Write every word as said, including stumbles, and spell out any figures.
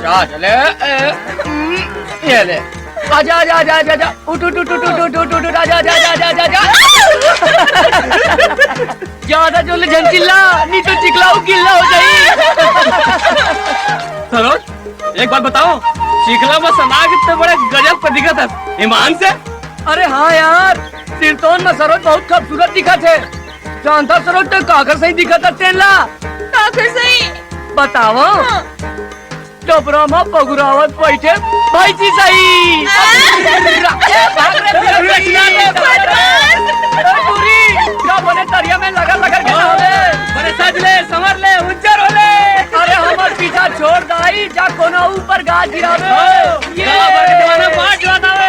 आ चले। ए, हम्म, ये ले। आजा, आजा, आजा, आजा, आजा। उठ, उठ, उठ, उठ, उठ, उठ, उठ, उठ, आजा, आजा, आजा, आजा, आजा, आजा। ज्यादा जोर ले झन चिल्ला, नहीं तो चिखला गिल्ला हो जाई। सरोज, एक बात बताओ, चिखला में सना के तो बड़े गजब पे दिखत है, ईमान से। अरे हाँ यार, सिरतोन में सरोज बहुत खूबसूरत दिखत है। जानता सरोज, तो काकर सही दिखत है तेला? काकर सही? बताओ। हाँ। डबरा मा पगुरावत बैठे भैंसी सही। ए, भाग रे, भाग रे, बदमाश। ए, टूरी, का बने तरिया में लगर लगर के नहावे। बने सज ले, संवर ले, उज्जर हो ले। अरे हमर पीछा छोड़ दाई, जा कोनो ऊपर गाज गिरावे। ये गला भर के जमाना पाट जाना।